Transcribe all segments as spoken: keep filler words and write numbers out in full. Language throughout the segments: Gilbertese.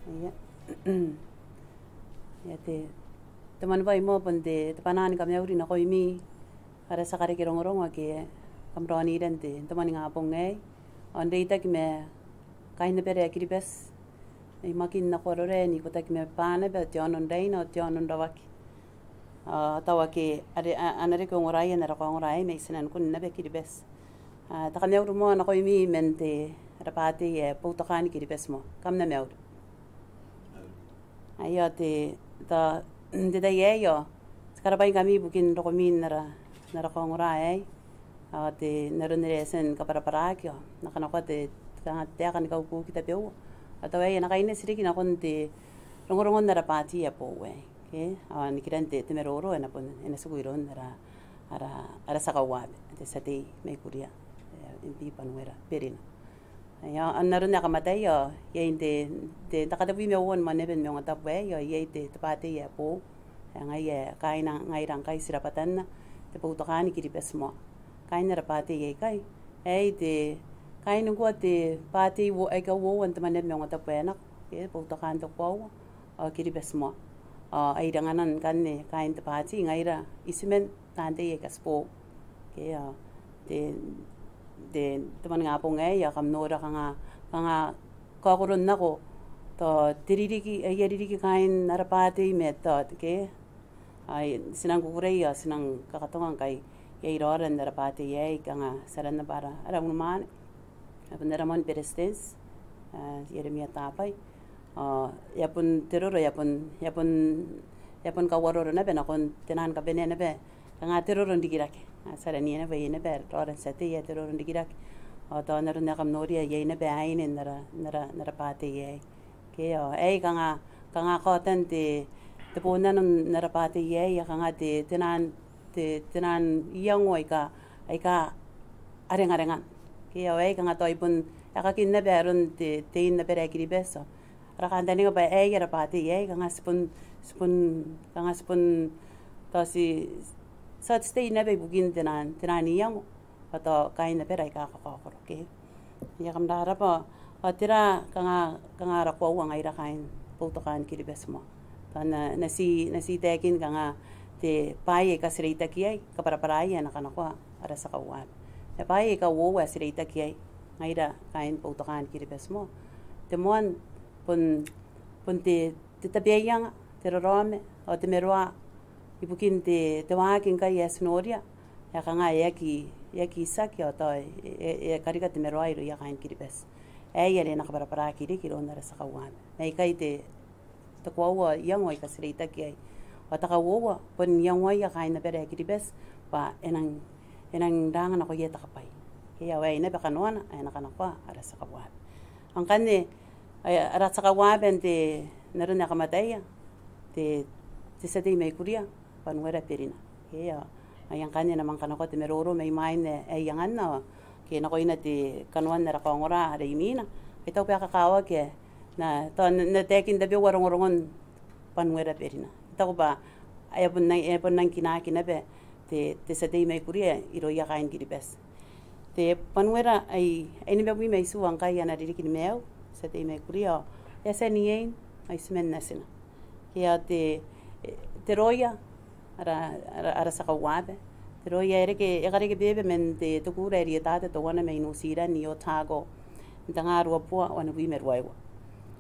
Ia. Ia te, te moanibwai moa bon te, te bwanaa ni kamauri nakoimi ara tia kareke rongorongo ake kam raoniira n te, te moaningabong aei. Ao n reitaki ma kaain abara ae Kiribati mai Makin nako Arorae n ikotaki ma bwa naba te aono n Raina ao te aono n Rawaki. Ao tao ake are, a, a na reke ongoraia n ara kaongora aei mai tinanikun naba Kiribati. Ao te kamauri moa nakoimi man te, ara bwaatei ae Boutokaan Kiribati Moa. Kam na mauri. Aio te, tao n te tai aei ao ti karabwaingkami ibukin rokomi n ara, n ara kaongora aei. Ao te, n aron are e a tia ni kabwarabwaraki ao n na kanakoa te, te, te taeka ni kaubuki tabeua. Ao tao aei e na kaineti riki nakon te rongorongon ara bwaati ae boou aei. Ke, ao nikiran te, te maroro e na bon, e na tiku iroun ara, ara, ara tia kauabe, te tia tei mai Kuria, e, M P Banuera Berina. Aio, n aron ae kam ataia, ao iai n te, te, te katebwi ma uoua ni Mwaneaba ni Maungatabu aei, ao iai te, te bwaatei ae boou, ae ngaia, kaaina ngaira ngkai ti rabwatanna, te Boutokaan Kiribati Moa. Kaain ara bwaatei aikai, aei te, kaain ngkoa te bwaatei uo, aika uoua n te Mwaneaba ni Maungatabu ae nako, ke, Boutokaan te Koaua, ao Kiribati Moa. Ao ai ranganan ngkanne kaain te bwaati ngaira itiman taan tei aika ti boou. Ke, ao te, te, te moaningabong aei ao kam nora kanga, kanga kaokoron nako tao te ririki, aia ririki kaain ara bwaati ma tao, ke. Ao ti nang kukurei ao ti nang kakatonga ngkai iai raora n ara bwaati aei kanga ti aranna bwa ara, ara unimwaane. Ao bon ara moan beretitenti, a, Ieremia Tabai. Ao e a bon te roro, e a bon, e a bon, e a bon kauaroro naba nakon te naan kabanea naba, kanga te roro n rikirake. A, ti arana naba, iai naba raora n tia tei ae te roro n rikirake. Ao tao n aron ae kam noria iai naba aine n ara, n ara, n ara bwaati aei. Ke, ao aei kanga, kanga kaotan te, te bon nano n ara bwaati aei, ao kanga te, te naan te, te naan iango aika, aika a rengarengan. Ke, ao aei kanga tao ai bon aekakin naba aron te, tein abara ae Kiribati. Ara kantaninga bwa aei ara bwaati aei, kanga ti bon, ti bon, kanga ti bon, tao ti, ti a titei naba ibukin te naan, te naan iango. Bwa tao kaain abara aika kakaokoro, ke. Ia kam rabwa, ao tera kanga, kanga ara koaua ngaira kaain Boutokaan Kiribati Moa. Tao n na, n na ti, n na ti taekin kanga te bwaai aika ti reitaki iai, kabwarabwaraia ae na kanakoa ara tia kauabe. Ma bwaai aika uoua ae ti reitaki iai, ngaira kaain Boutokaan Kiribati Moa. Te moan, bon, bon te, te tabeaianga, te raraoma, ao te maroa, ibukin te, te waaki ngkai ae ti noria, ae kanga e aki, e aki itiaki ao tao e, e, e karika te maroa irouia kaain Kiribati. Aei are e na kabwarabwaraki riki iroun ara tia kauabe. Ma ikai te, te koaua iango aika ti reitaki iai. Ao te kauoua, bon iangoia kaain abara ae Kiribati, bwa e nang, e nang ranga nakoia te kabwai. Ke ao aei naba kanoana, ae na kanakoa ara tia kauabe. Ao ngkanne, ae, ara tia kauabe n te, n aron ae kam ataia, te, te tia tei mai Kuria, Banuera Berina. Ke, ao, ao ngaia ngkanne e na manga kanakoa te maroro mai mwain ae, ae I anganna, ao, ke nakoina te kanoan ara kaongora are imwina. Ao I taku bwa e kakawaki ae, n na, tao, n na, n na taekin tabeua rongorongon Banuera Berina. I taku bwa, ae bon nang, ae bon nang kinaaki naba, te, te tia tei mai Kuria, irouia kaain Kiribati. Te Banuera ae, ae nimabwi ma itiua ngkai ana ririki ni maiu, tia tei mai Kuria ao, e a tia n iein, ao itiman natina. Ke ao te, te roia, ara, ara, ara tia kauabe. Te roia e reke, e kareke beba man te, te kura ae rietata teuana mai New Zealand i Otago. N tengaa ruabubua wanibwi ma ruaiwa.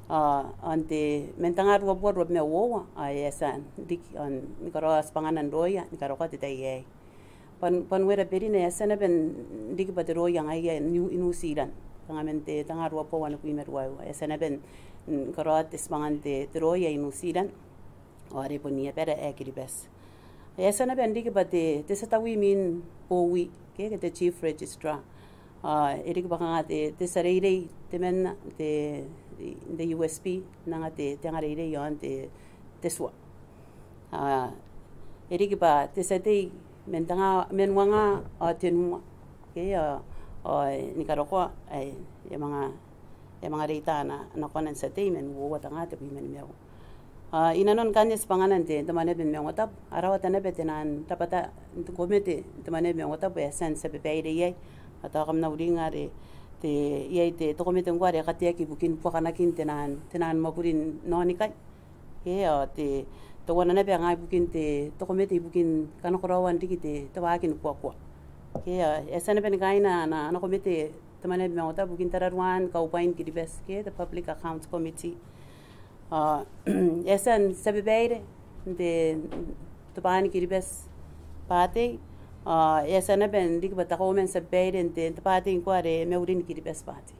Ao, ao n te, man tengaa ruabubua ruabwi ma uoua, ao e a tia n riki, ao ni karaoa tibwangana n roia, ni karokoa te tai aei. Ban-, Banuera Berina e a tia naba n riki bwa te roia ngaia i New, i New Zealand. Kanga man te, tengaa ruabubua wanibwi ma ruaiwa. E a tia naba n, n karaoa te tibwangan te, te roia i New Zealand. Ao are bon i abara ae Kiribati. E a tia naba n riki bwa te, te tia taui mwin bowi, ke, ke te Chief Registrar. Ao e riki bwa kanga te, te tia reirei, temanna, te, n te U S P, n anga te, te angareirei iaon te, te tua. Ao e riki bwa te tia tei man tengaa, man uangaa ao tenua. Ke, ao, ao, e, ni karokoa, ae, e a manga, e a manga reita ana, ana kona n tia tei man uoua tengaa tebwi ma nimaua. Ao, i nanon ngkanne tibwangana n te, te Mwaneaba ni Maungatabu, a rawata naba te naan rabwata, n te komete, n te Mwaneaba ni Maungatabu, ae a tia n tia babaire iai, ao tao kam na uringa are, Te, iai te, te komete ngkoa are kateaki ibukin buakanakin te naan, te naan mwakuri n aonikai. Ke, ao te, teuana naba ngai ibukin te, te komete ibukin kanakoraoan riki te, te waaki ni kuakua. Ke, ao e a tia naba ni kaaina ana, ana komete te Mwaneaba ma Ota ibukin tararuaan kaubwain Kiribati ke te Public Accounts Committee. Ao e a tia n tia babaire n te, Tobwaan Kiribati Party. Ao e a tia naba n riki bwa te kauoman tia babaire n te, te party ngkoa are Mauri ni Kiribati Party.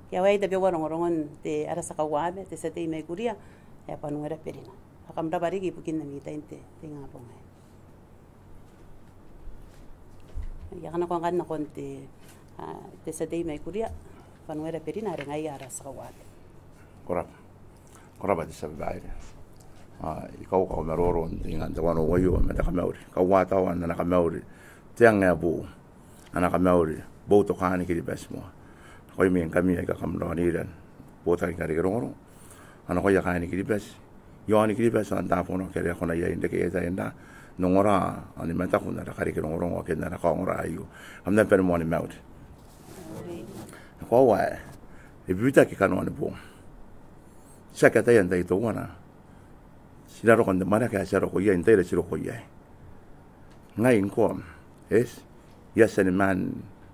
Ke ao aei tabeua rongorongon te, ara tia kauoman, te tia tei mai Kuria, ae Banuera Berina. Ao kam rabwa riki ibukin ami tai n te, te ingabong aei. I a kanakoa ngkanne nakon te, a, te tia tei mai Kuria, Banuera Berina, are ngaia ara tia kauoman. Ko rabwa. Ko rabwa te tia babaire. A, I kaukau maroro n te ingabong aio ma te kamauri. Kaua tawa n ana kamauri. Te ang ae boou. Ana kamauri, boutokaan Kiribati moa. Nakoimi ngkami aika kam raonira n botaki ni kareke rongorongo. Ao nakoia kaain Kiribati. Iaon Kiribati ao n taabo nako are a kona iai n reke aia tai n ra, n ongora, ao ni mataku n ara kareke rongorongo ake n ara kaongora aio. Kam na bane ni mauri. E koaua ae e bibitaki kanoan boong. Ti aki ataia n tai teuana ti na roko n te mwaneaba ae ti a roko iai n tai are ti roko iai. Ngai ngkoa, eti, I a tia ni maan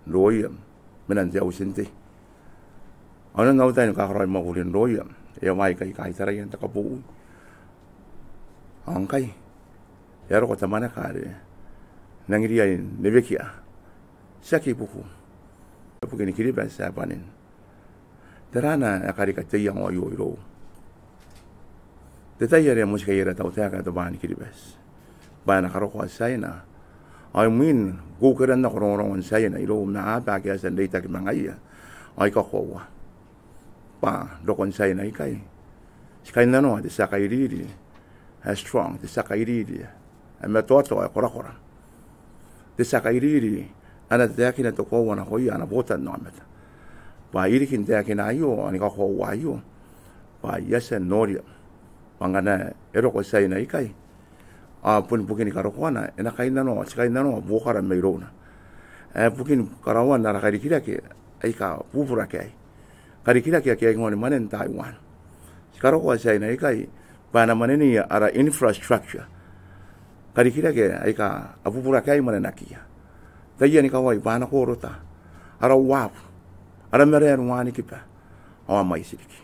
n rooia, mena n te auti n tei. Ao n au tai ni kakaraoi mwakuri n rooia, e a waaki ikai kaitaraia n te kabowi. Ao ngkai e a roko te mwaneaba are e nangi riai n newekia. Tiaki buku. Bukin Kiribati ae bwanin. Tera ae karika te iango aio irou? Te tai are e motikia iai ara tautaeka ae Tobwaan Kiribati bwa e na karokoa Tiaina. Ao imwin kukeran nako rongorongon Tiaina irou ma aaba ake a tia n reitaki ma ngaia. Ao I kakoaua bwa rokon Tiaina ikai, ti kainnanoa te tia kairiri ae strong, te tia kairiri ae matoatoa, ae korakora. Te tia kairiri ae na taekina te koaua nakoia ana botannaomata. Bwa i riki n taekina aio, ao ni kakoaua aio bwa I a tia n noria bwa ngkana e roko Tiaina ikai, ao bon bukini karokoana, e na kainnanoa, ti kainnanoa buokara mairouna. Ae bukin karaoan ara karikirake aika bubura ke ai. Karikirake ake a ingoa ni mwanen Taiwan. Ti karokoa Tiaina ikai bwa e na mwanenii ara infrastructure. Karikirake aika a bubura ke ai mwanenakiia. Taian ikawai bwa a na korota. Ara uabu. Ara marae ni wanikiba. Ao a mwaiti riki.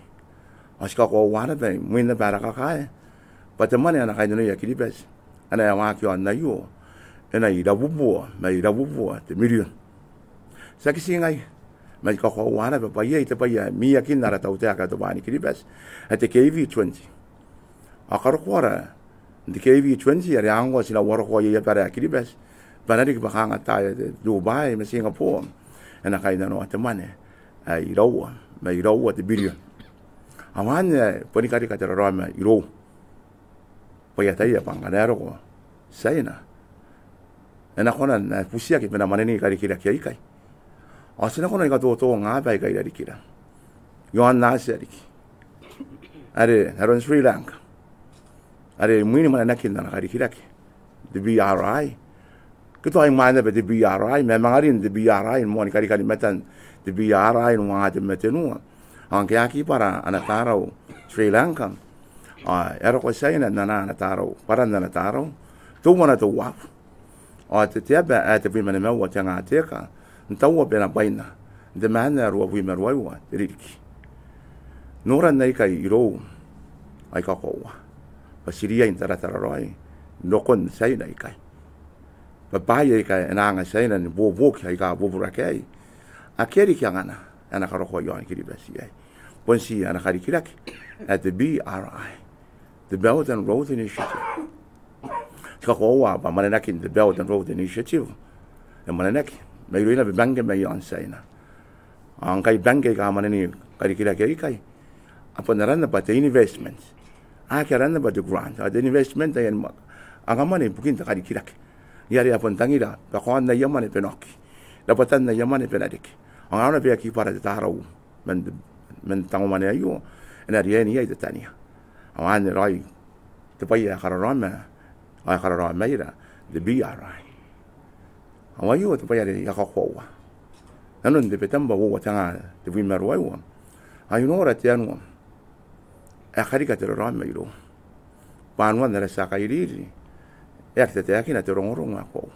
Ao ti kakoaua naba, imwin naba ara kakae, bwa te mwane ae na kainnanoia Kiribati, ae na waaki iaon aio, e na irabubua ma irabubua te mirion. Tiaki ti ngaia, ma I kakoaua naba bwa iai te bwai ae mwiakin ara tautaeka ae Tobwaan Kiribati, ae te K V twenty. Ao karokoara n te K V twenty, are ngkoa ti na uarokoa iai abara ae Kiribati, bwa e na riki bwa kanga taai ae te Dubai ma Singapore, e na kainnanoa te mwane ae iraua ma iraua te birion. Ao anne ae boni karika te raraoma irou. Bwa I ataia bwa ngkana e roko Tiaina, e na kona n butiaki bwa e na mwanenii karikirake aikai. Ao ti na kona ni katotonga aaba aika i rarikira. Iaon Atia riki. Are n aron Sri Lanka. Are imwin mwanenakin ana karikirake te B R I. Ke tao imwain naba te B R I, ma e manga rin te B R I, ni moani karikani matan te B R I, n uanga te matenua. Ao ngke a aki bwara ana tarau Sri Lanka, ao e a roko Tiaina n anaa ana tarau, bwaran ana tarau, teuana te uabu. Ao te, te aba ae tebwi ma nimaua te nga te eka, n taua bwa e na bwaina n te maan ae ruabwi ma ruaiwa te ririki. Noran aikai irou, ao I kakoaua bwa ti riai n taratara raoi n rokon Tiaina ikai. Bwa bwaai aika e na anga Tiaina ni buobuoki aika bubura ke ai, akea riki angana ae na karokoa iaon Kiribati iai. Bon ti ana karikirake ae te B R I, te Belt and Road Initiative. Ti kakoaua bwa mwanenakin te Belt and Road Initiative, e mwanenaki mairouia naba bangke mai aon Tiaina. Ao ngkai bangke aika mwanenii karikirake aikai, a bon aranna bwa te investment. Aki aranna bwa te grant, ao te investment ae anganaki mwane ibukin te karikirake. Ngaia are a bon tangira bwa kaon aia mwane bwa e na oki, rabwatan aia mwane bwa e na reke. Ao ngkana e aki bwara te tarau man, man tangomwane aio, e na riai n iai te tania. Ao anne raoi te bwai ae kararaoma, ae kararaomaira te B R I. Ao aio te bwai are I a kakoaua nanon Tebetembwa uoua tenga tebwi ma ruaiwa, ao I nora te anua ae karika te raraoma irou bwa anuan ara tia kairiri e aki tataekina te rongorongo ae koaua.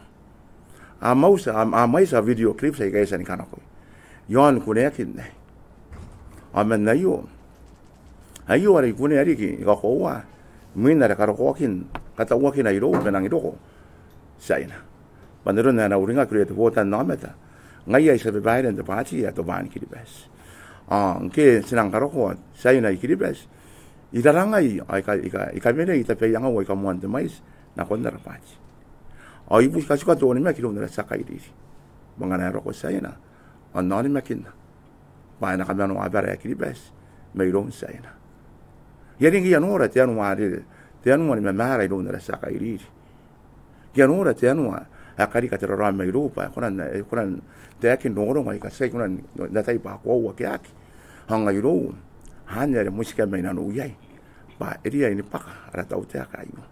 A mwaiti, a, a mwaiti aia video clips aika e a tia ni kanakoi iaon kuneakin aei. Ao man aio, aio are I kunea riki ni kakoaua imwin are karokoakin katauakina irou bwa e nang roko Tiaina bwa n aron ae e na uringaki irouia te botannaomata ngaia aika babaire n te baati ae Tobwaan Kiribati. Ao ngke ti nang karokoa Tiaina i Kiribati, I rarangai ao I ka, I ka, I kawenei tabeaiangau aika moan te mwaiti nakon ara baati. Ao I buti katikua te onimaki iroun ara tia kairiri bwa ngkana e roko Tiaina ao N na onimakinna bwa e na kamanoa abara ae Kiribati mairoun Tiaina. I a rin ngkai I a nora te anua are, te anua ni mamaara iroun ara tia kairiri. Ngkai I a nora te anua ae karika te raraoma irou bwa e kona n, e kona n taeki rongorongo aika ti aki kona n atai bwa koaua ke aki. Ao ngai irou anne are motika mai nanou iai bwa e riai ni bwaka ara tautaeka aio.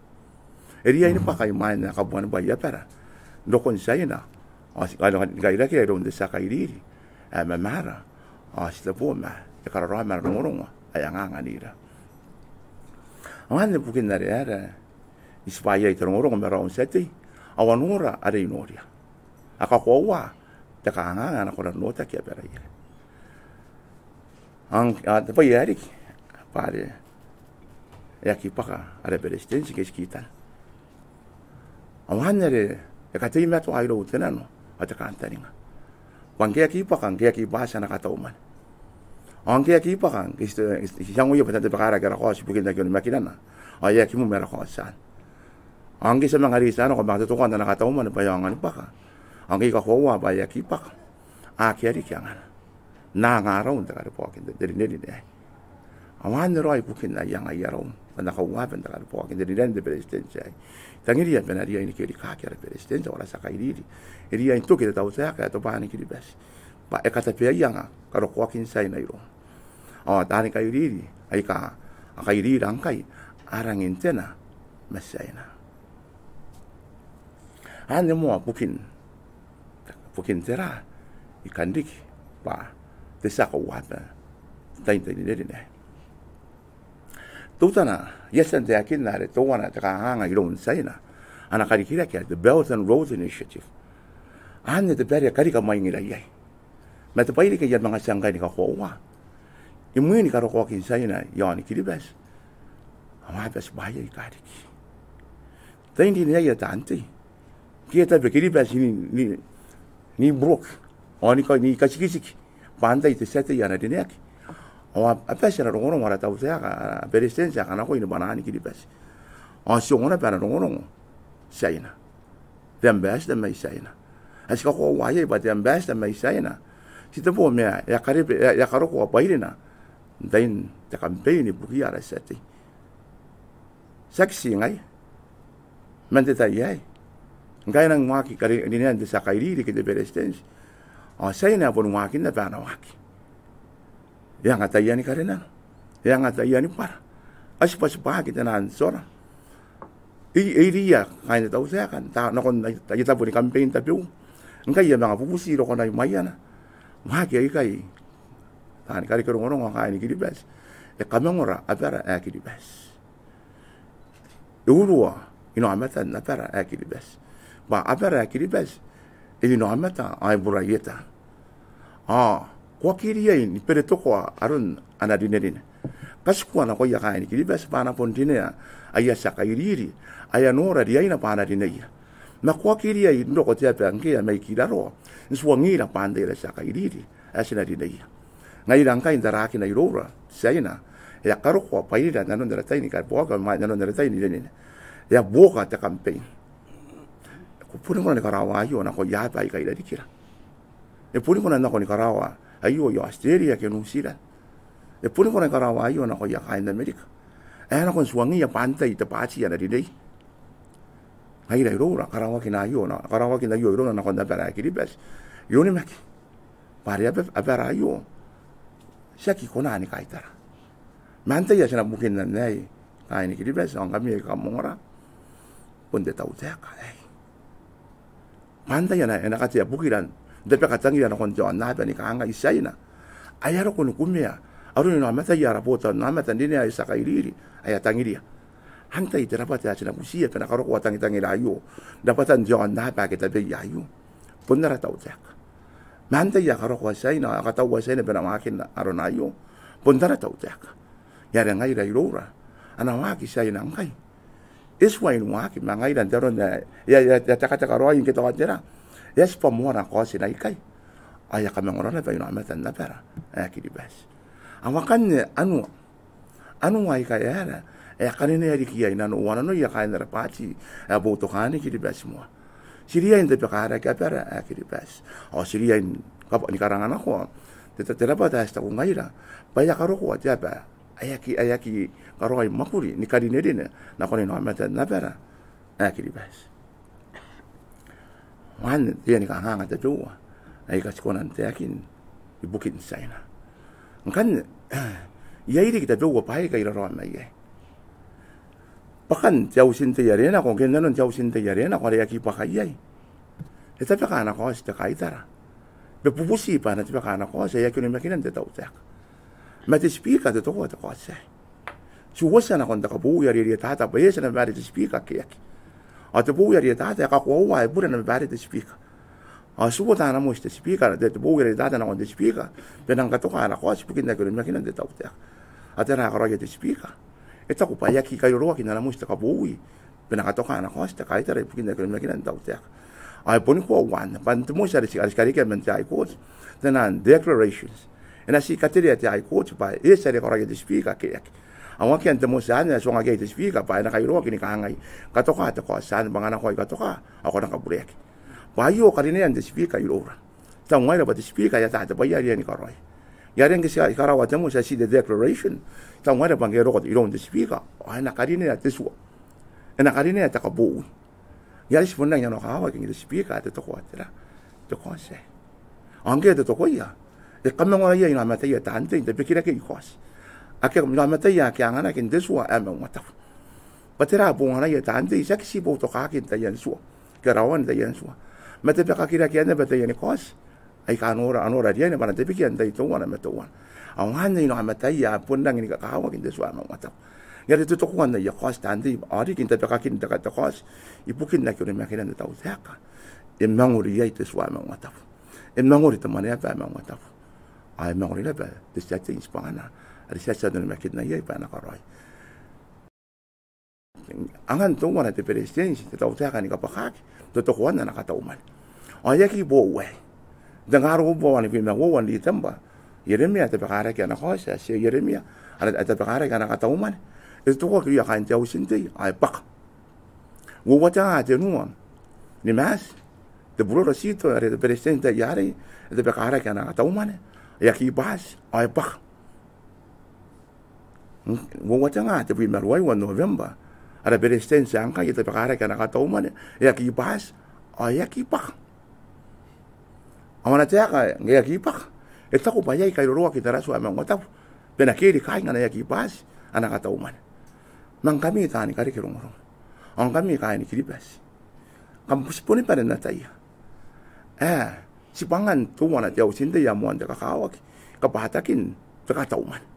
E riai ni bwaka imwain ae kabuanibwai abara n rokon Tiaina ao ti, ao ni kairakira iroun te tia kairiri ae mamaara, ao ti tebo ma e kararaoma ara rongorongo ae anganganira. Ao anne bukin are, are I tibwa iai te rongorongo ma raou n tia tei, ao a nora are I noria. A kakoaua te kanganga ae na kona n otaki abara iai. Ao, a, te bwai ae riki bwa are e aki bwaka ara Beretitenti ke tikitana. Ao anne are e kateimatoa irou te nano ao te kantaninga bwa ngke e aki bwaka, ngke e aki bati ana katau mwane. Ao ngke e aki bwaka, ngke ti, ti iangoia bwa ti a tia ni bwakarake ara kaoti ibukin aki onimakinana ao e aki mumi ara kaoti anne. Ao ngke ti a manga reitia nako bwa e a totokoa ana katau mwane bwa e aonga ni bwaka, ao ngke I kakoaua bwa e aki bwaka, akea riki angana. N na anga arau n te karabwarabwa n te rinerine aei. Ao anne raoi bukin ae I anga arau bwa N na kauaba n te karabwarabwa n te rinerine n te Beretitenti aei. I tangiria bwa e na riai ni kerikaaki ara Beretitenti ao ara tia kairiri. E riai n toki te tautaeka ae Tobwaan Kiribati bwa e katabeaianga karokoakin Tiaina irouna. Ao taani kairiri aika a kairira ngkai a rangi n tena ma Tiaina. Anne moa bukin, bukin tera I kan riki bwa te tia kauaba n tain te rinerine aei. Teutana, I a tia n taekinna are teuana te kanganga iroun Tiaina, ana karikirake ae te Belt and Road Initiative. Anne te bwai are e karika mwaingira iai. Ma te bwai riki ae I a manga tia ngkai ni kakoaua, imwin karokoakin Tiaina iaon Kiribati, ao a bati bwaai aika riki. Tain rineaia taan tei, ngke e tabe Kiribati ni, ni, ni broke ao ni ka, ni katikitiki bwa antai te tia tei ae na rineaki, ao a, a bati ana rongorongo ara tautaeka, ara Beretitenti ae kanakoi ni bwanaan Kiribati, ao ti ongo naba ana rongorongo Tiaina, te ambassador mai Tiaina. Ae ti kakoaua iai bwa te ambassador mai Tiaina, ti tebo ma e a karewe, e a, e a karokoa bwairina n tain te campaign ibukiia ara tia tei. Tiaki ti ngaia. Man te tai aei, ngkai e nang waaki kari, rinean te tia kairiri ke te Beretitenti, ao Tiaina e a boni waaki naba ana waaki. E anga taiani karinano, e anga taiani bwara. A tibwatibwaaki te naan tiora. E, e iriia kaain te tautaeka n ta, nakon aia tabo ni campaign tabeua. Ngkai e a manga bubuti rokona i Maiana. Waaki aikai, taani kareke rongorongo kaaini Kiribati, e kamangora abara ae Kiribati. E urua inaomatan abara ae Kiribati. Bwa abara ae Kiribati e inaomata ao e buraieta. Ao ko aki riai ni beretokoa aron ana rinerine. Katikua nakoia kaaini Kiribati bwa a na bon rinea aia tia kairiri ae a nora riaina bwa a na rineia. Ma ko aki riai n roko te aba ngke e a maikiraroa n tuangira bwa antai ara tia kairiri ae ti na rineia. Ngaira ngkai n tarakina iroura Tiaina, e a karokoa bwairira nanon ara tai ni karaoaki, ma nanon ara tai n rinerine. E a buoka te campaign. Ko boni kona ni karaoa aio nakoia aba aika i rarikira. E boni kona n nako ni karaoa aio i Australia ke New Zealand. E boni kona ni karaoa aio nakoia kaain Amerika ae a nako n tuangiia bwa antai te bwaati ae na rinei. Ngaira iroura, karaoakina aio, na, karaoakina aio irouna nakon abara ae Kiribati. I onimaki bwa are abara aio ti aki kona ni kaitara. Ma antai ae ti na bukinna n aei kaaini Kiribati ao ngkami aika kam ongora? Bon te tautaeka aei. Bwa antai ae na, e na katea bukira n n tabeka tangira nakon te aonnaba ni kangai, Tiaina ae a roko ni kumea aron inaomataia ara botannaomata n rinea ae ti a kairiri, ae a tangiria. Antai te rabwata ae ti na butiia bwa e na karokoa tangitangira aio n rabwatan te aonnaba ake tabeia aio? Bon ara tautaeka. Ma antai ae karokoa Tiaina, ae kataua Tiaina bwa e na waakin arona aio? Bon ara tautaeka. Ngaia are ngaira iroura, a na waaki Tiaina ngkai. E tuai n waaki, ma ngaira n te aro ae e a, e a tekateka raoi ngke tao tera, e a tibwa moana kaotina ikai. Ao e a kamangora naba inaomatan abara ae Kiribati. Ao akanne anua, anua aika aera ae a karinea riki iai nanou ao nanoia kaain ara baati ae Boutokaan Kiribati Moa. Ti riai n tabeka rake abara ae Kiribati. Ao ti riai ni kab-, ni karanga nako te, te rabwata ae ti taku ngaira bwa e a karokoa te aba ae aki, ae aki karaoi mwakuri ni karinerine nakon inaomatan abara ae Kiribati. Ao anne taiani kanganga tabeua aika ti kona n taekin ibukin Tiaina. Ngkanne, iai riki tabeua bwaai aika I raraoma iai. Bwakan te Auti n Tei are nako, ngke n nanon te Auti n Tei are nako are e aki bwaka iai. E tabeka ana kaoti te kaitara. Bwa e bubuti bwa e na tabeka ana kaoti ae aki onimakinan te tautaeka. Ma te Tibika e totokoa te kaoti aei. Ti uotia nakon te kabowi are e rietata bwa e eti ana babaire te Tibika ke e aki. Ao te bowi are e rietata e kakoaua ae bure ana babaire te Tibika. Ao ti uota ana moti te Tibika, te, te bowi are e rietata nakon te Tibika, bwa e nang katoka ana kaoti ibukin aki onimakinan te tautaeka. Ao tera ae karaoia te Tibika? E taku bwa e aki kairoroaki n ana moti te kabowi bwa e na katoka ana kaoti te kaitara ibukin aki onimakinan te tautaeka. Ao e boni koaua anne bwa n te moti are ti, are ti karekea man te High Court, te naan declarations, e na ti katerea te High Court bwa e eti are karaoia te Tibika ke e aki. Ao akea n te moti anne ae tuangaki iai te Tibika bwa e na kairoroaki ni kangai, katoka te kaoti anne, bwa ngkana ko aki katoka ao ko na kabureaki. Bwa aio karinean te Tibika iroura. Ti taku ngaira bwa te Tibika e ata te bwai ae riai ni karaoia. Ngaia are ngke ti a, I karaoa te moti ae ti te declaration, ti taku ngaira bwa ngke e roko iroun te Tibika ao e na karinea te tua, e na karinea te kabowi. Ngaia are ti bon rangi n nanokawaki ngke te Tibika e totokoa tera, te kaoti aei. Ao ngke e totokoia, e kamangora iai inaomataia taan tei n tabekirakei kaoti. Ake inaomataia ake a anganaki n te tua ae maungatabu. Bwa tera bonganaia taan tei, tiaki ti Boutokaaki n taian tua ke raoan taian tua, ma tabekakirakean naba taiani kaoti aika a nora, a nora riaina bwa a na tabekia n tai teuana ma teuana. Ao anne inaomataia ae bon rangi ni kakawaki n te tua ae maungatabu. Ngaia are totokoan aia kaoti taan tei, ao riki n tabekakin te ka-, te kaoti ibukin aki onimakinan te tautaeka. E mangori iai te tua ae maungatabu. E mangori te mwaneaba ae maungatabu. Ao e mangori naba te tia tei n tibwangana are ti a tia n onimakinna iai bwa e na karaoia. Angan teuana te Beretitenti te tautaeka ni kabwakaki n totokoan ana katau mwane. Ao e aki boou aei. N te ngaa ruabwi ma uoua n Ritembwa, Ieremia e tabekarake ana kaoti, ae Ieremia, ana, e tabekarake ana katau mwane. E totokoaki irouia kaain te Auti n Tei ao e bwaka. Uoua te ngaa tenua ni Maati, Teburoro Tito are te Beretitenti ae iai arei, e tabekarake ana katau mwane. E aki bwaati ao e bwaka. Uoua te ngaa tebwi ma ruaiwa n November, ara Beretitenti ae ngkai e tabekarake ana katau mwane, e aki bwaati ao e aki bwaka. Ao ana taeka ngke e aki bwaka, e taku bwa e a kairoroaki n ara tua ae maungatabu bwa e na kerikaaki ngkana e aki bwaati ana katau mwane. Ma ngkami taani kareke rongorongo, ao ngkami kaaini Kiribati, kam bubutiia boni bane n ataia ae tibwangan teuana te Auti n Tei ae moan te kakawaki kabwatakin te katau mwane.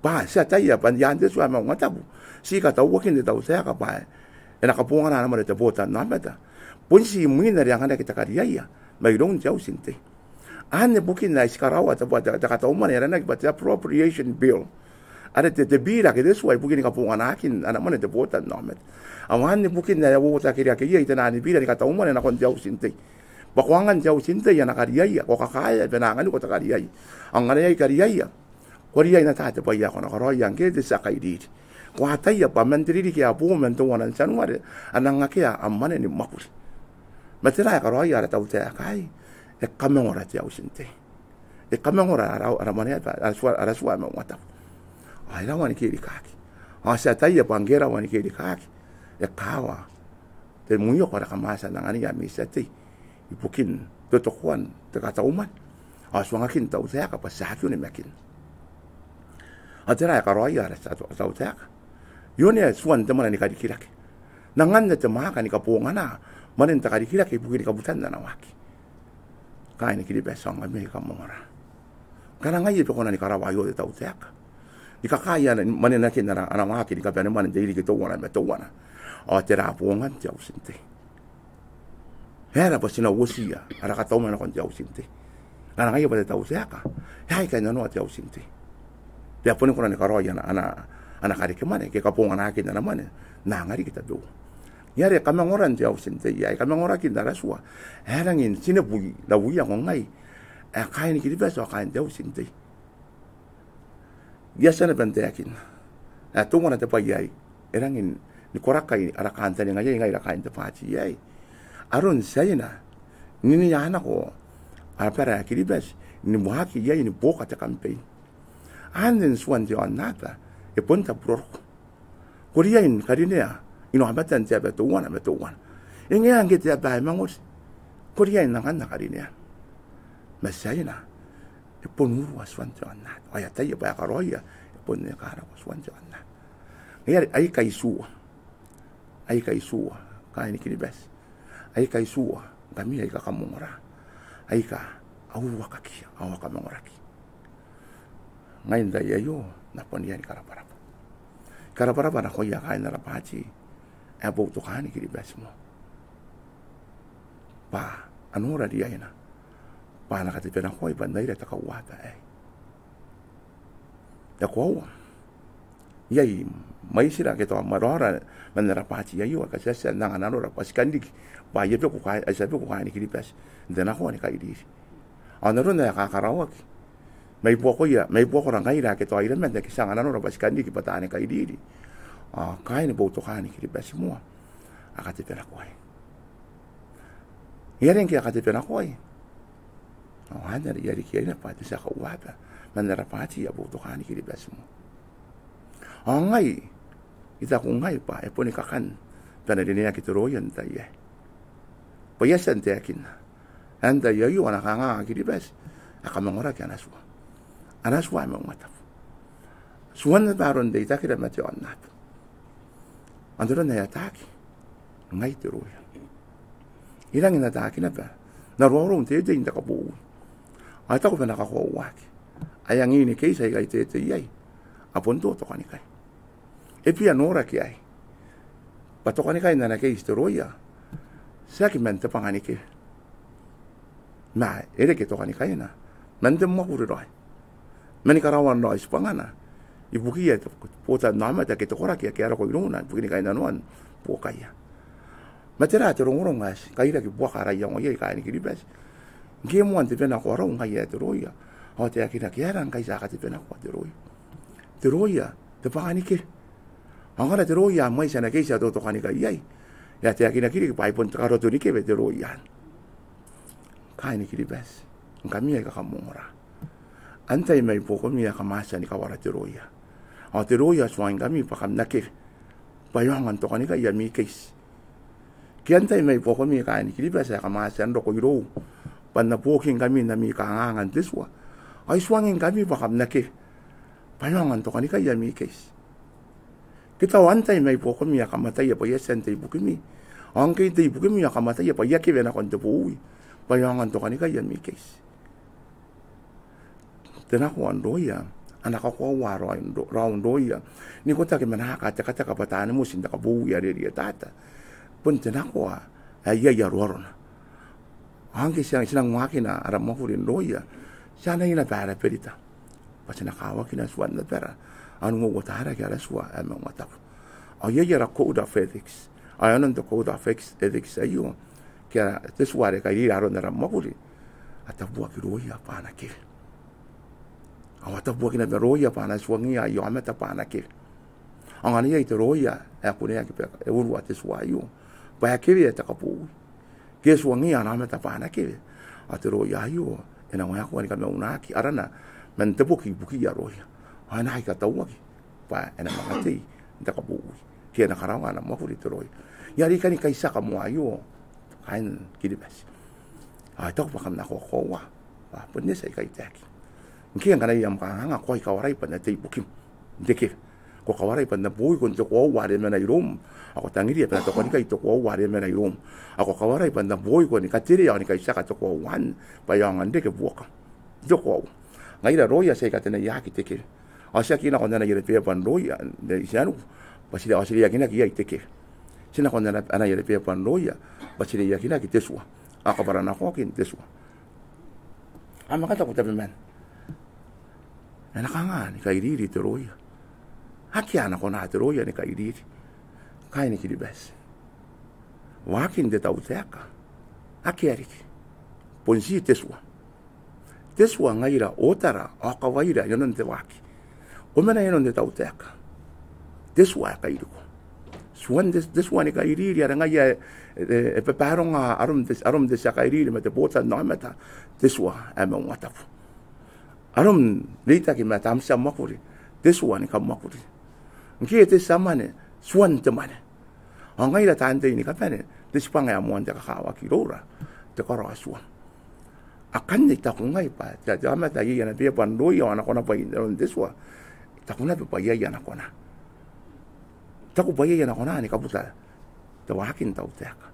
Bwa ti ataia bwa n te tua ae maungatabu ti katauaki n te tautaeka bwa e na kabongana ana mwane te botannaomata. Bon ti mwin are anganaki te kariaia mairoun te Auti n Tei. Anne bukin ae ti karaoa te, te, te katau mwane ae aranaki bwa te Appropriation Bill, are te, te biira ake te tua ibukin kabonganakin ana mwane te botannaomata. Ao anne bukin ae e a uouota kerake iai te naan biira ni katau mwane nakon te Auti n Tei. Bwa ko angan te Auti n Tei ana kariaia, ko kakaea bwa e na anganiko te kariaia. Ao ngkana iai kariaia, ko riai n ata te bwai ae ko na karaoia ngke te tia kairiri. Ko ataia bwa man te ririki ae bo man teuana n Tianuare a nang akea am mwane ni mwakuri. Ma tera ae karaoia ara tautaeka aei? E kamangora te Auti n Tei. E kamangora ara, ara mwaneaba, ara tua, ara tua ae maungatabu. Ao e rawa ni kerikaaki. Ao ti ataia bwa ngke e rawa ni kerikaaki, e kawa te mwioko are kam a tia n angania ami tia tei ibukin totokoan te katau mwane. Ao tuangakin tautaeka bwa ti aki onimakinna. Ao tera ae karaoia ara tia, tautaeka? E onea tuan te mwane ni karikirake n anganna te mwaaka ni kabongana mwanen te karikirake ibukin kabutan ana waaki. Kaaini Kiribati ao ngkami aika kam ongora. Ngkana ngaia bwa ko na ni karaoa aio te tautaeka, ni kakaea mwanenakin ara, ara waaki ni kabane mwane n te ririki teuana ma teuana. Ao tera bongan te auti n tei? E aera bwa ti na uotiia ara kataumwane nakon te auti n tei? Ngkana ngaia bwa te tautaeka e a kainnanoa te auti n tei, bwa e boni kona ni karaoi ana, ana, ana karekemwane ke kabonganakin ana mwane n anga riki tabeua. Ngaia are kamangoran te auti n tei aei, kamangorakin ara tua, e rangi n tinebwi lauiako ngai ae kaaini Kiribati ao kaain te auti n tei. I a tia naba n taekinna ae teuana te bwai ae e rangi ni korakai ara kantaninga iai ngaira kaain te baati aei, aron Tiaina n iniia nako abara ae Kiribati ni waaki iai ni buoka te campaign. Anne n tuan te aonnaba e bon taburoroko. Ko riai ni karinea inaomatan te aba teuana ma teuana. E ngae ngke te aba e mangori, ko riai n anganna karinean. Ma Tiaina e bon urua tuan te aonnaba. Ao e ataia bwa e karaoia, e bon eka nako tuan te aonnaba. Ngaia are aika itiua, aika itiua kaaini Kiribati, aika itiua ngkami aika kam ongora, aika a uruakaki ao a kamangoraki. Ngai n tai aio N na bon riai ni karabwarabwa. Karabwarabwa nakoia kaain ara baati ae Boutokaan Kiribati Moa, bwa a nora riaina bwa a na katebenakoai bwa n aira te kauaba aei. E koaua iai mwaitira ake tao mwaiti raora man ara baati aio aika ti a tia n anga nanora bwa ti kan riki, bwa aia beku kaa-, aia beku kaaini Kiribati n te nakoa ni kairiri. Ao n aron ae kakaraoaki mai buakoia, mai buakora ngaira ake tao iraman ake ti anga nanora bwa ti kan riki bwa taani kairiri, ao kaaini Boutokaan Kiribati Moa a katebenakoai. Ngaia are ngke a katebenakoai, ao anne are I a riki iai naba bwa te tia kauaba man ara baati ae Boutokaan Kiribati Moa. Ao ngai, I taku ngai bwa e boni kakan bwa e na rineaki te rooia n tai aei. Bwa I a tia n taekinna ae n tai aio ana kanganga Kiribati ae kamangoraki ana tua, ana tua ae maungatabu. Tuan naba aron reitakira ma te aonnaba. Ao n aron ae ataaki ngai te rooia, I rangi n ataaki naba n aroarou n teitei n te kabowi. Ao I taku bwa e na kakoauaki ae angin keiti aika I teitei iai a bon tokanikai. E bia noraki aei bwa tokanikai n ana keiti te rooia tiaki man te bwanganike, ma e reke tokanikaina man te mwakuri raoi, man karaoan raoi tibwangana ibukiia te botannaomata ke te koraki ake a roko irouna ibukini kainnanoan buokaia. Ma tera te rongorongo ae ti kairaki buaka ara iango iai kaaini Kiribati? Ngke e moan tebenako arau ngai ae te rooia ao taekinaki, e aera ngkai ti a katebenakoa te rooia? Te rooia te bwanganike. Ao ngkana te rooia a mwaiti ana keiti ae totokanikai iai, e a taekinaki riki bwa ai bon te karoto ni kewe te rooia anne. Kaaini Kiribati, ngkami aika kam ongora, antai mai buakomi ae kam a tia ni kawara te rooia? Ao te rooia e tuangingkami bwa kam na kewe bwa e aonga n tokanikai ami keiti. Ke antai mai buakomi kaaini Kiribati ae kam a tia n roko irou bwa N na buokingkami n ami kanganga n te tua, ao I tuangingkami bwa kam na kewe bwa e aonga n tokanikai ami keiti? Ke tao antai mai buakomi ae kam ataia bwa I a tia n tei ibukimi, ao ngke I tei ibukimi ao kam ataia bwa I a kewe nakon te bowi bwa e aonga n tokanikai ami keiti? Te nakoa n rooia, ana kakoaua raoi n ro-, raou n rooia n ikotaki ma naaka a tekateka bwa taani moti n te kabowi are rietata. Bon te nakoa ae iai aroarona. Ao ngke ti a, ti nang waakina ara mwakuri n rooia, ti anaia naba ara berita bwa ti na kawakina tuan abara ao n uouotaraki ara tua ae maungatabu. Ao iai ara code of ethics, ao inanon te code of ethics aio, ke ara, te tua are kairira aron ara mwakuri, a tabuaki rooia bwa a na kewe. Ao a tabuaki naba rooia bwa a na tuangiia aia aomata bwa a na kewe. Ao ngkana iai te rooia ae kuneaki bwa e urua te tua aio bwa e kewea te kabowi, ke e tuangiia ana aomata bwa a na kewe, ao te rooia aio e na waekoa ni kamaunaki arana man te boki ibukiia rooia. Ao e na aki katauaki bwa e na manga tei n te kabowi ke e na karaoa ana mwakuri te rooia. Ngaia are I kani kaitiaka moa aio kaain Kiribati. Ao I taku bwa kam na kakoaua bwa bon eti aika I taekinna. Ngke ngkana iai am kanganga, ko a kawarai bwa N na tei ibukim n te kewe. Ko kawarai bwa N na boiko n te koaua are e mena iroum, ao ko tangiria bwa N na tokanikai te koaua are e mena iroum. Ao ko kawarai bwa N na boiko ni katerea ao ni kaitiaka te koaua anne, bwa e aonga n reke buokam n te koaua. Ngaira rooia ti a ikatenaiaki te kewe. Ao ti aki nako n anai are beba n rooia, n te itera anne, bwa ti re, ao ti reiakinaki iai te kewe. Ti nako n anai are beba n rooia, bwa ti reiakinaki te tua. Ao kabwaranakoakin te tua. Ao ma ngkana ko tabe man, e na kanga ni kairiri te rooia? Akea ana kona te rooia ni kairiri. Kaaini Kiribati, waakin te tautaeka, akea riki. Bon ti te tua. Te tua ngaira otara ao kawaira inanon te waaki. Ko mena inanon te tautaeka, te tua ae kairiko. Tuan te, te tua ni kairiri are ngaia e, e, e babaronga arom te, arom te tia kairiri ma te botannaomata, te tua ae maungatabu. Arom reitaki ma tamnein te mwakuri, te tua ni kamwakuri. Ngke te tia mwane, tuan te mwane. Ao ngaira taan tei ni kabane, te tibwanga ae moan te kakawaki iroura te karaoa tuam. Akanne I taku ngai bwa te, te aomata ae iai ana beba n rooia ao ana konabwai inanon te tua, I taku naba bwa iai ana kona. I taku bwa iai ana kona ni kabuta te waakin tautaeka.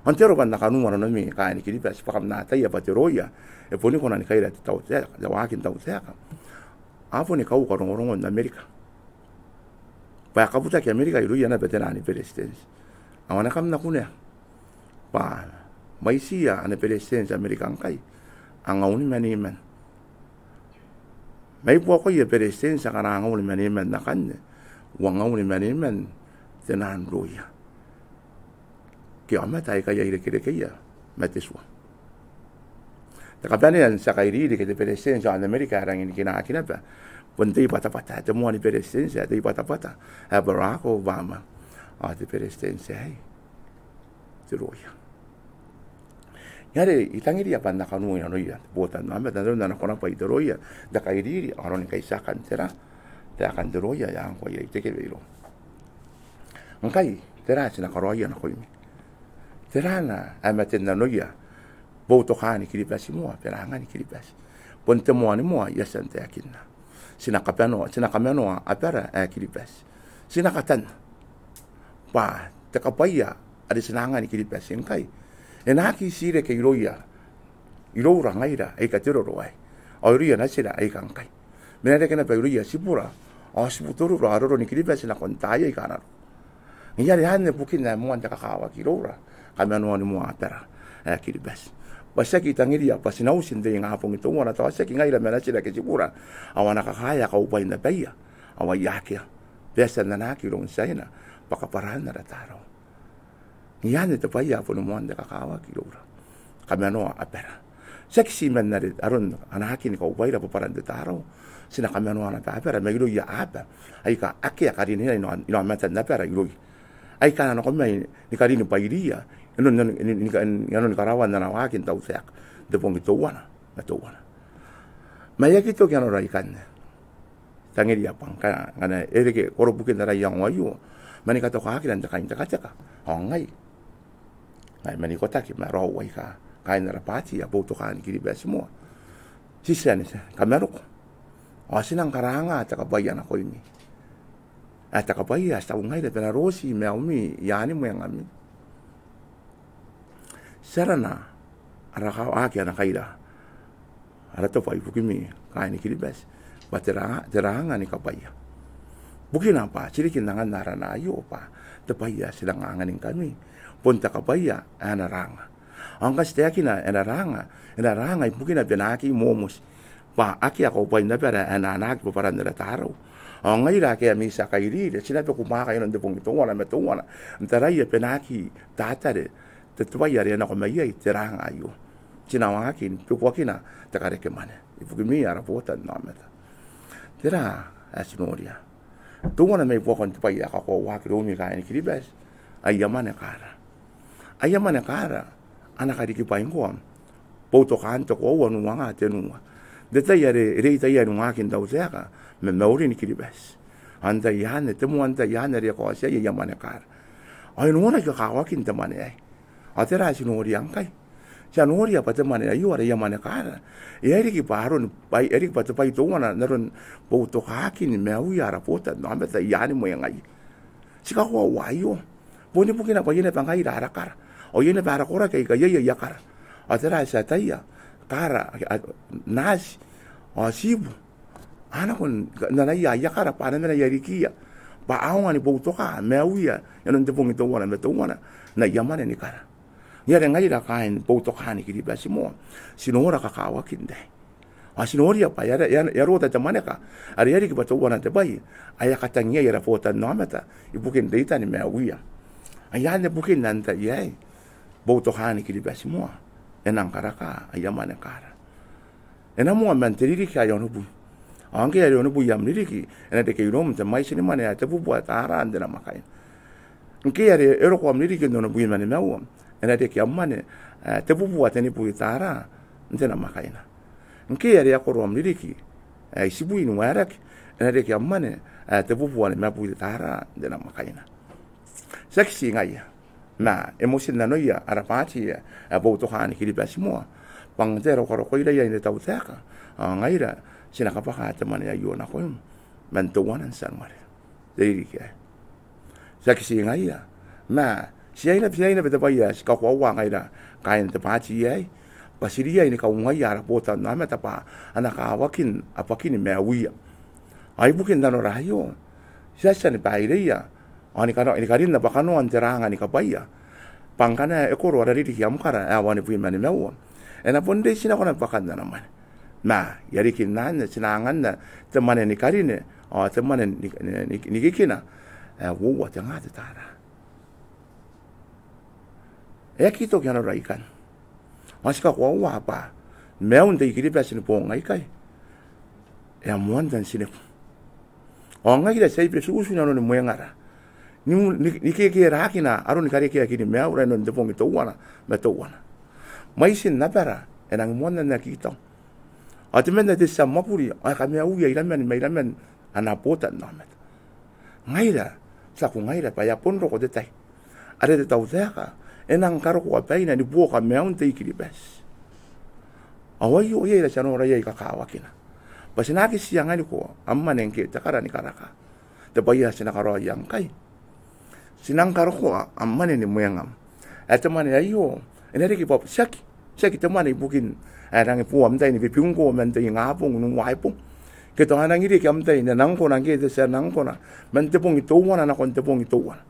Ao n te aro bwa N na kanua nanomi kaaini Kiribati, bwa kam na ataia bwa te rooia e boni kona ni kaira te tautaeka, te waakin tautaeka, a boni kauka rongorongon Amerika. Bwa e kabutaki Amerika irouia naba te naan beretitenti. Ao ane kam na kunea bwa mwaitiia ana beretitenti Amerika ngkai angaun ma niman. Mai buakoia beretitenti akana angaun ma niman akanne, uangaun ma niman te naan rooia ke aomata aika a irekerekeia ma te tua. Te kabanean tia kairiri ke te beretitenti iaon Amerika ae rangi ni kinaaki naba, bon te I-Batabata, te moan beretitenti ae te I-Batabata ae Barack Obama. Ao te beretitenti aei te rooia. Ngaia are I tangiria bwa N na kanoa nanoia te botannaomata n aron ana konabwai te rooia n te kairiri ao aroni kaitiakan tera, taekan te rooia ae ngkoa iai te kewe iroum. Ngkai, tera ae ti na karaoia nakoimi? Tera ana ae maten nanoia boutokaani Kiribati moa, bwenaangani Kiribati? Bon te moan moa I a tia n taekinna. Ti na kamanoa, ti na kamanoa abara ae Kiribati. Ti na katanna bwa te kabwaia are ti na anga ni Kiribati ngkai e na aki tii reke irouia, iroura ngaira aika te roro aei, ao irouia natira aika ngkai. Ma e na reke naba irouia tibura ao tibutorura ao roro ni Kiribati nakon taai aika a na roko. Ngaia are anne bukina ae moan te kakawaki iroura, kamanoani moa abara ae Kiribati. Bwa tiaki I tangiria bwa ti na uti n te ingabong teuana, tao tiaki ngaira ma natira ke tibura, ao a na kakaea kaubwain abaia, ao ai akea. Bwa e a tia n anaaki iroun Tiaina bwa kabwaraan ara tarau. Ngaia anne te bwai ae boni moan te kakawaki iroura, kamanoa abara. Tiaki ti man are aron anaakin kaubwaira bwabwaran te tarau, ti na kamanoa naba abara mairouia aaba aika akea karinina inaomatan abara irouia, aika a na nako mai ni karin bwairia inanon, inanon karaoan ana waakin tautaeka n te bong teuana ma teuana. Ma e aki toki nanora ikanne. Tangiria bwa ngkana, ngkana e reke korobukin ara iango aio ma ni katokakina n te kaintekateka, ao ngai, ngai ma n ikotaki ma raou aika kaain ara baati ae Boutokaan Kiribati Moa, ti tia ni kamaroko ao ti nang karaanga te kabwaia nakoimi. Ae te kabwaia ae ti taku ngaira bwa e na roti maiumi i aani mwengami. Ti arana ara kawaaki ana kaira ara tobwa ibukimi kaaini Kiribati bwa te ra-, te raanga ni kabwaia. Bukina bwa ti riki n anganna arana aio bwa te bwai ae ti nang anganingkami bon te kabwaia ae ana raanga. Ao ngkai ti taekina e na raanga, e na raanga ibukina bwa e na aki momoti, bwa akea kaubwain abara ae na anaaki bwabwaran ara tarau. Ao ngaira ake ami tia kairiri, ti na beku mwaaka inanon te bong teuana ma teuana n taraia bwa e na aki tatare te, te bwai are e nako mai iai te raanga aio. Ti na waaki ni bekuakina te karekemwane ibukimi ara botannaomata. Tera ae ti noria? Teuana mai buakon te bwai ae kakoauaki iroumi kaaini Kiribati, aia mwane kaara. Aia mwane kaara a na karikibwaingkoa Boutokaan te koaua n uanga tenua, n te tai are e reitaia ni waakin tautaeka ma maurin Kiribati. Ao n tai anne, te moan tai anne are e kaoti iai aia mwane kaara. Ao e noraki kakawakin te mwane aei. Ao tera ae ti noria ngkai? Ti a noria bwa te mwane aio are e a mwane kaara, e a riki bwa aron bwai, e a riki bwa te bwai teuana n aron boutokaakin maiuia ara botannaomata i aan mwengaia. Ti kakoaua aio. Bon ibukina bwa iai naba ngaira ara kara, ao iai naba ara koraki aika iai aia kara. Ao tera ae ti ataia? Kara, a, naati, ao tiibu. A nako n anaia aia kara bwa a na mena i rarikiia, bwa a aonga ni boutoka maiuia inanon te bong teuana ma teuana n aia mwane ni kara. Ngaia are ngaira kaain Boutokaan Kiribati Moa, ti nora kakawakin te, ao ti noria bwa e a, e a, e a rota te mwaneka are e a riki bwa teuana te bwai ae a katang iai ara botannaomata ibukin reitan maiuia. Ai anne bukin antai ae Boutokaan Kiribati Moa e nang karaka aia mwane kaara. E na moa man te ririki ae onobwi. Ao ngke are onobwi am ririki, e na reke iroum te mwaiti ni mwane ae tebubua taara n te namwakaina. Ngke are e roko am ririki n onobwi ma nimaua, e na reke am mwane ae tebubua tenibwi taara n te namwakaina. Ngke are e a koro am ririki ae itibwi n waerake, e na reke am mwane ae tebubua nimabwi taara n te namwakaina. Tiaki ti ngaia, ma e motinnanoia ara baati ae Boutokaan Kiribati Moa, bwa ngke e a rokoroko irouia n te tautaeka, ao ngaira ti na kabwaka te mwane aio nakoim man teuana n Tianuare. Te ririki aei. Tiaki ti ngaia, ma ti aina, ti aina bwa te bwai ae ti kakoaua ngaira kaain te baati aei, bwa ti riai ni kaungaia ara botannaomata bwa a na kawakin abwakin maiuia. Ao ibukin nanora aio, ti a tia ni baireia ao ni kano, ni karinna bwa kanoan te raanga ni kabwaia, bwa ngkana e koro ara ririki am kara ae wanibwi ma nimaua, e na bon reitinako naba bwakan ana mwane. Ma i rarikin anne ti na anganna te mwane ni karine ao te mwane ni, ni, ni, ni kikina ae uoua te nga te taara. E aki toki nanora ikanne. Ao ti kakoaua bwa maiun te I-Kiribati ni boong aikai e a moanna n tinebu. Ao ngaira ti a ibetutu inanoni mwengara ni, ni, ni kekerakina aroni karekeakin maiura inanon te bong teuana ma teuana. Mwaitin abara e nangi moanna n aki tau. Ao temanna te tia mwakuri ao e kamaiuia iraman ma iraman ana botannaomata. Ngaira, ti taku ngaira bwa e a bon roko te tai are te tautaeka e nang karokoa baina ni buoka maiun te I-Kiribati. Ao aio iai ae ti a nora iai kakawakina bwa ti na aki tii anganiko am mwane ngke te kara ni karaka. Te bwai ae ti na karaoia ngkai, ti nang karokoa am mwane ni mwengam. Ae te mwane aio e na riki bwa tiaki, tiaki te mwane ibukin ae nangi bo am tai ni bebingko man te ingabong n uaibong, ke tao a nangi reke am tai n nangkona ngke te tia nangkona man te bong teuana nakon te bong teuana.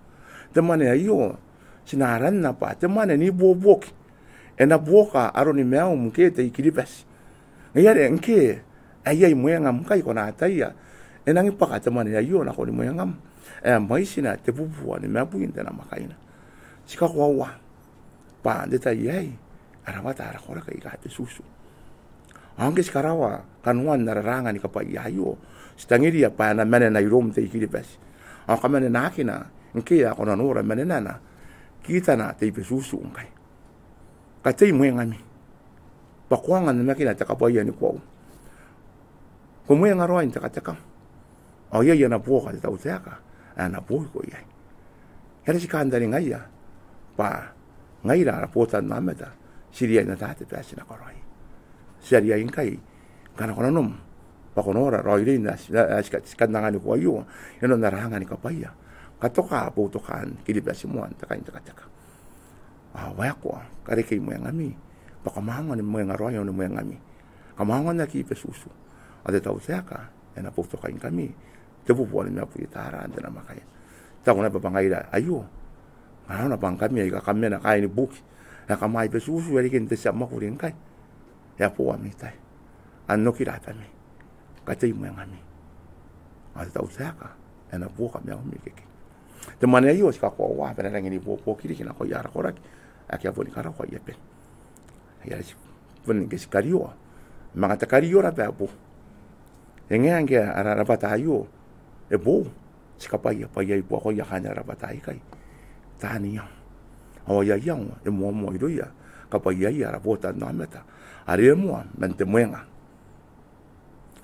Te mwane aio ti na aranna bwa te mwane n ibuobuoki. E na buoka aroni maium ngke te I-Kiribati. Ngaia are ngke ae iai mwengam ngkai ko na ataia, e nangi bwaka te mwane aio nakoni mwengam ae mwaitina tebubua nimabwi n te namwakaina. Ti kakoaua bwa n te tai aei a rawata ara koraki aika ibetutu. Ao ngke ti karaoa kanoan ara raanga ni kabwaia aio, ti tangiria bwa e na manena iroum te I-Kiribati. Ao kamanenakina ngke ae ko na nora manenana, kitana te ibetutu ngkai. Katei mwengami bwa ko aonga n namakina te kabwaia ni koaua. Ko mwenga raoi n tekatekam. Ao iai ana buoka te tautaeka ae na buokiko iai. Are ti kantaningaia bwa ngaira ara botannaomata ti riai n ata te bwai ae ti na karaoia. Ti a riai ngkai ngkana ko nanom bwa ko nora raoiroin ae ti, ae ti kan anganiko aio inanon ara raanga ni kabwaia, katoka Boutokaan Kiribati Moa n te kaintekateka. Ao waekoa, karekei mwengami bwa kam aonga ni mwenga raoi inanon mwengami. Kam aonga n aki ibetutu. Ao te tautaeka e na boutokaingkami tebubua nimabwi taara n te namwakaina. Taku naba bwa ngaira aio, ngkana arona bwa ngkami aika kam mena kaain buki ae kam a ibetutu i rarikin te tia mwakuri ngkai, e a bo ami tai. Anokira abami. Katei mwengami. Ao te tautaeka e na buoka maiumi ikekei. Te mwane aio ti kakoaua bwa e na rangi n ibuobuoki riki nakoia ara koraki ake a boni karaoa aia bene. Ai are ti boni ngke ti karioa, manga te kario naba ae boou. E ngae ngke ara rabwata aio e boou, ti kabwaia bwa iai buakoia kaain ara rabwata aikai taani iango. Ao aia iango e moamoa irouia kabwaiaia ara botannaomata are e moa man te mwenga.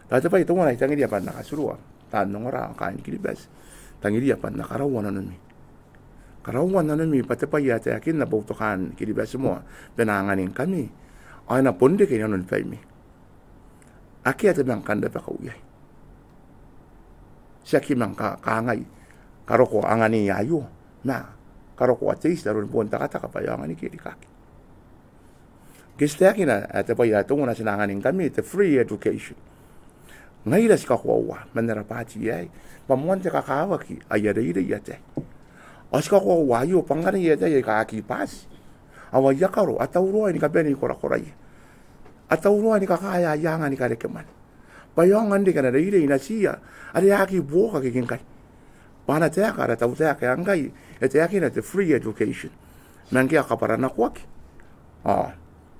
Tao te bwai teuana ae I tangiria bwa N na katurua taan ongora ao kaain Kiribati, I tangiria bwa N na karaua nanomi. Karaoan nanomi bwa te bwai ae taekinna Boutokaan Kiribati Moa bwa e na anganingkami, ao e na bon reke inanon baimi. Akea te manga kan rabakau iai. Tiaki manga ka-, kangai, karokoa anganiia aio, ma karokoa te iti n aron bon takataka bwa e aonga ni kerikaki. Ngke ti taekina, e, te bwai ae teuana ae ti na anganingkami, te free education. Ngaira ti kakoaua man ara baati aei bwa moan te kakawaki aia reirei ataei. Ao ti kakoaua aio bwa ngkana iai ataei aika aki bati, ao aia karo a tauraoi ni kabanei korakoraia. A tauraoi ni kakaea aia anga ni karekemwane bwa e aonga n reke ana reirei natiia are a aki buokaki ngkai. Bwa ana taeka ara tautaeka ae ngkai e taekina te free education. Ma ngke a kabwaranakoaki, ao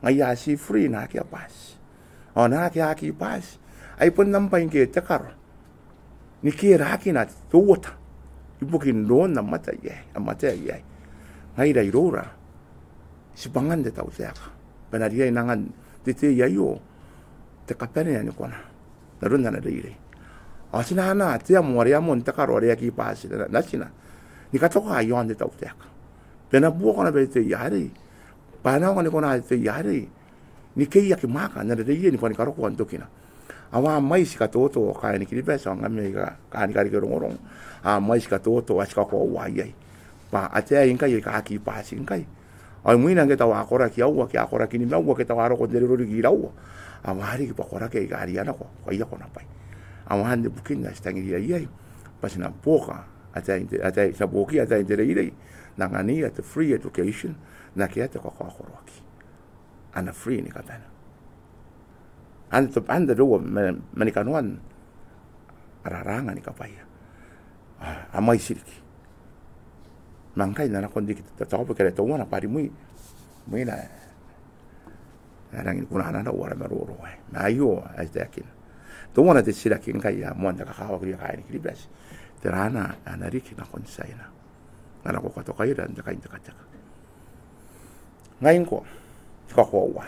ngaia ti free naake a bati. Ao naake a aki bati, ai bon am bwai ngke te karo ni kerakina te uota ibukin roon am ataei aei, am ataei aei. Ngaira iroura, tibwangan te tautaeka bwa e na riai n angan te tei aio te kabanea ni kona n aron ana reirei. Ao ti na anaa te amo are amon te karo are aki bati na-, natina ni katoka iaon te tautaeka bwa e na buoka naba te tei arei, bwa e na aonga ni kona te tei arei ni keiaki mwaaka n ana reirei ni bwa ni karokoa n tokina. Ao a mwaiti katoto kaain Kiribati, ao ngkami aika kaain kareke rongorongo, a mwaiti katoto ae ti kakoaua iai bwa ataei ngkai aika aki bati ngkai, ao imwina ngke tao a koraki aua ke a koraki nimaua ke tao a roko n te roro riki iraua, ao a riki bwa koraki aika rianako, ko aia konabwai. Ao anne bukin ae ti tangiriia iai bwa ti na buoka ataein te, ataei, ti na buokiia ataein te reirei n anganiia te free education, n akea te kakaokoroaki. Ana free ni kabane. Anne te, anne te bwai ae ma-, mani kanoan ara, ara anga ni kabwaia. A, a mwaiti riki. Ma ngkai N na nakon riki te, te topic are teuana bwa rimwi, imwina e rangi ni kunea ana, ana uara maroro aei. Ma aio ae I taekina. Teuana te titiraki ngkai ae moan te kakawaki irouia kaain Kiribati. Tera ana, ana riki nakon Tiaina. Ngkana ko katokaira n te kaintekateka. Ngai ngkoa, I kakoaua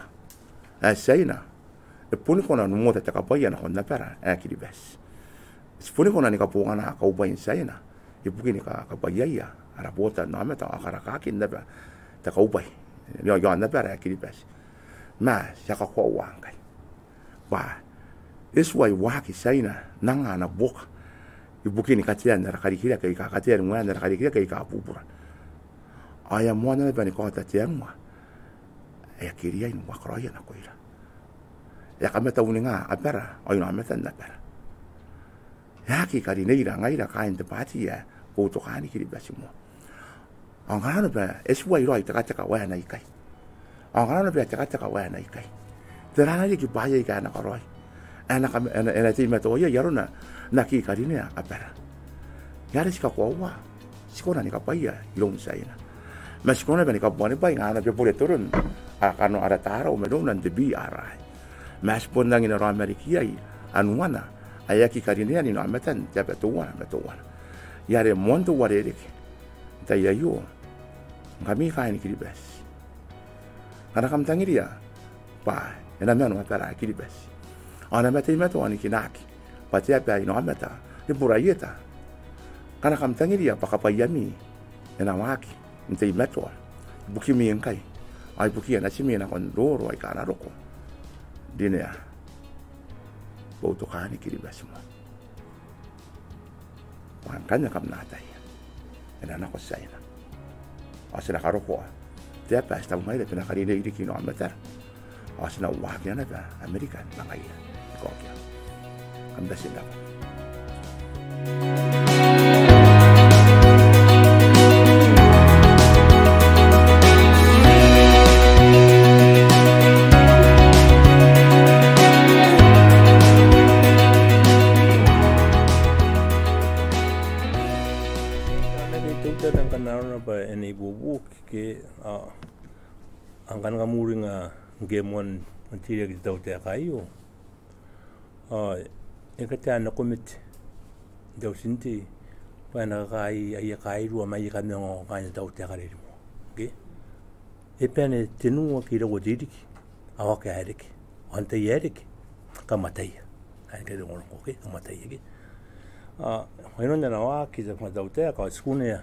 ae Tiaina e boni kona n umota te kabwaia nakon abara ae Kiribati. Ti boni kona ni kabongana kaubwain Tiaina ibukin ka-, kabwaiaia ara botannaomata ao karakakin naba te kaubwai iaon abara ae Kiribati. Ma ti a kakoaua ngkai bwa e tuai waaki Tiaina n anga ana buoka ibukin katean ara karikirake aika, katean waean ara karikirake aika bubura. Ao e a moana naba ni kaota te anua ae aki riai ni mwakoroia nakoira. E a kamatauninga abara ao inaomatan abara. E aki karineira ngaira kaain te baati ae Boutokaan Kiribati Moa. Ao ngkana naba e tuai raoi tekateka waena ikai, ao ngkana naba e tekateka waena ikai, tera ana riki bwaai aika e na karaoi? E na kam-, e na, e na teimatoa iai arona n aki karinea abara. Ngaia are ti kakoaua ti kona ni kabwaia iroun Tiaina. Ma ti kona naba ni kabuanibwai ngkana naba e bure toron ara kanoa, ara tarau mairouna n te B R I. Ma ti bon rangi n aroia riki iai anuana ae aki karinean inaomatan te aba teuana ma teuana. Ngaia are moan te uarereke n tai aio, ngkami kaain Kiribati, ngkana kam tangiria bwa e na mano abara ae Kiribati ao e na mate-, teimatoa ni kinaaki bwa te aba ae inaomata ni buraieta, ngkana kam tangiria bwa kabwaiami e na waaki n teimatoa ibukimi ngkai ao ibukiia natimi nakon roro aika a na roko, rinea Boutokaan Kiribati Moa. Bwa ngkanne kam na ataia, e na nako Tiaina. Ao ti na karokoa te aba ae ti taku ngaira bwa e na karinei riki inaomatara. Ao ti na uakina naba Amerika ma ngaira. I kaokia. Kam bati n rabwa. Ana ke teutana ngkana arona bwa e na ibuobuoki ke, a, ngkana kam uringa ngke moan, moan te reirei te tautaeka aio. A, e katea ana komete n te auti n tei bwa e na kakaei aia kairua ma aia kamaunga kaain te tautaeka are rimoa. Ke? E bane tenua ke iraua te ririki ao akea ae reke. Ao n tai ae reke, kam ataia. Ae reke te rongorongo, ke? Kam ataia, ke? A, inanon ana waaki te tautaeka, ao ti kunea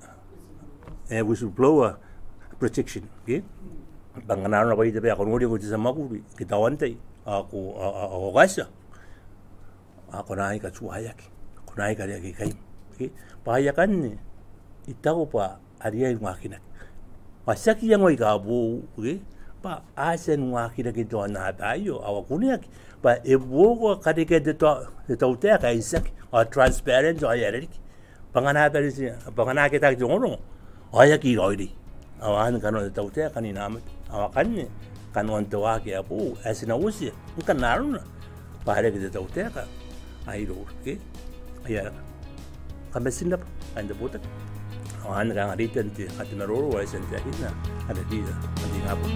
e, whistleblower protection, ke? Bwa ngkana arona bwa I tabe ae ko noria ngkoe te tia mwakuri ke tao antai ao ko, ao, ao, ao ko katia, ao ko na aki katuaeaki, ko na aki kareaki ikai, ke? Bwa akanne I taku bwa a riai n waakinaki. Bwa tiaki iango aika boou, ke? Bwa a tia n waakinaki n te aonnaba aio, ao a kuneaki bwa e buoka karekean te tau, te tautaeka ae itiaki, ao transparent, ao e a riki. bwa ngkana a bati, bwa ngkana a aki ataaki te rongorongo, ao e aki raoiroi. Ao anne kanoan te tautaeka n inamata. Ao akanne kanoan te waaki ae boou ae ti na uotia ngkanne arona bwa e reke te tautaeka ae iroura, ke? Aia raka. Kam bati n rabwa, kaain te botaki. Ao anne kaanga reitan te, te maroro ae e tia n taekinna ara leader n te ingabong.